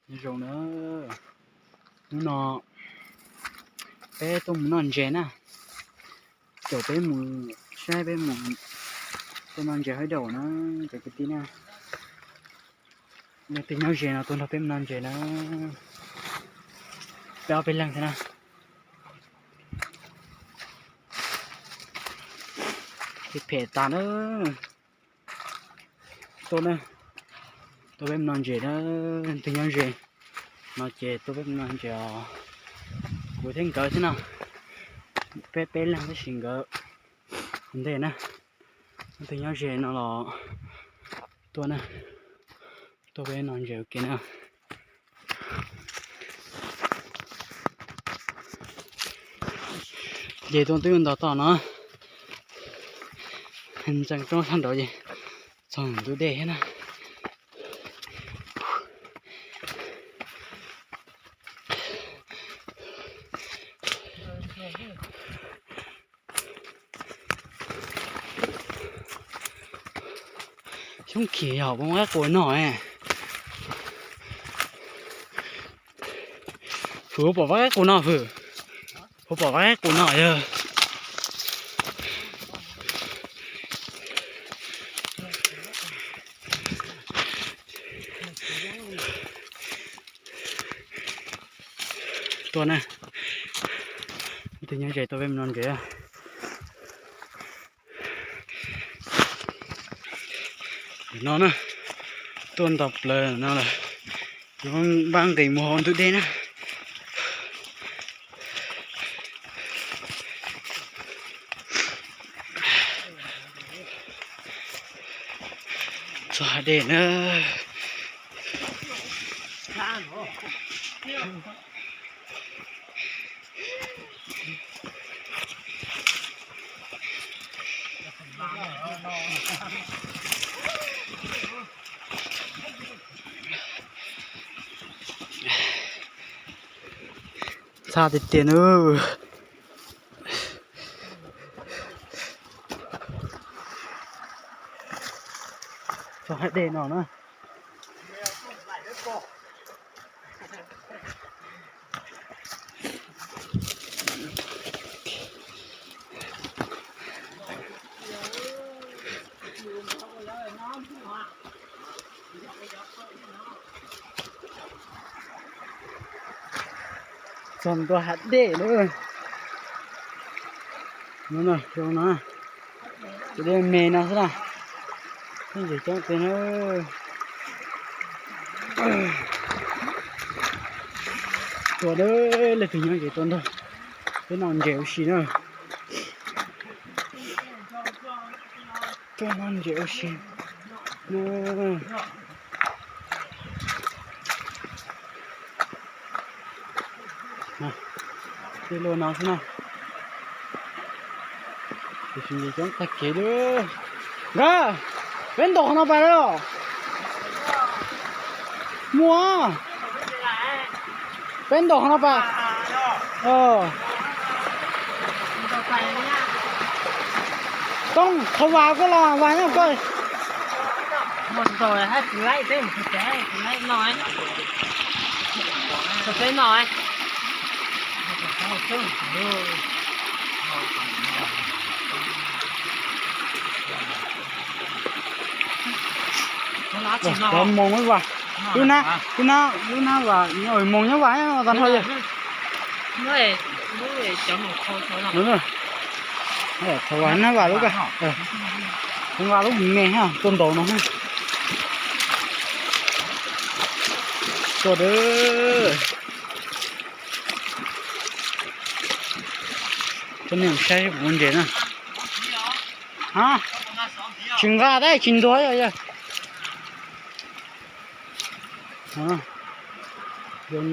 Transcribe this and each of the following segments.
Nyob zoo na, hnub no peb tuaj mus noj ntses na, caum peb mus saib peb mus tuaj noj ntses hauv daum na, cov kwv tij na. Leej twg nyob ze no tuaj nrog peb mus noj ntses na, peb ob peb leeg thiab na. Phem tas na. Tuaj na, tuaj peb mus noj ntses na, leej twg nyob ze no ces tuaj peb mus noj ntses os. Kuv thiab nkawd xwb no, peb peb leeg tab sis nkawd ua ntej na. Leej twg nyob ze no los tuaj na, tuaj peb noj ntses ua ke na. Ces tuaj twb ntog toj no, ntxeev roob sab nraud ces txog ntug dej thiab na. Xyoob khim yog pom qaib qus no. Fwm, puas pom qaib qus no Fwm? Puas pom qaib qus no yog? Tuaj na, tus nyob ze tuaj peb mus noj ntses. No na, tuaj nto plaws no lawm, npaj nqis mus hauv ntug dej na. Txog hav dej na. Txhaj tiag tiag na. Txog hav dej no na. Txog ntua hav dej lawm. No, zoo no, tus dej me no xwb na. Ntses coob tiag na. Tuaj, leej twg nyob ces tuaj nrog peb noj ntses ua si na. Tuaj noj ntses ua si. Tej lub no xwb na. Tiam sis nws coob tag kev li. Nkawd, peb ntaus qhov no pas los? Muaj. Peb ntaus qhov no pas. Toob, thov vas koj los vas nyob koj. Cov moos vas, lub nab, lub nab, lub nab vas, moos nyob vas tag nrho yog. Thov vas nab vas lub ka, thov vas lub me ha, tuaj ntaus no ha. Tuaj dawb. Coj nej saib puas muaj ntses na. Tsis nqa tab tsis ntuag yog. Zoo no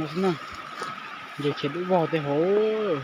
xwb na, ntses khiav dub vog tej hauv.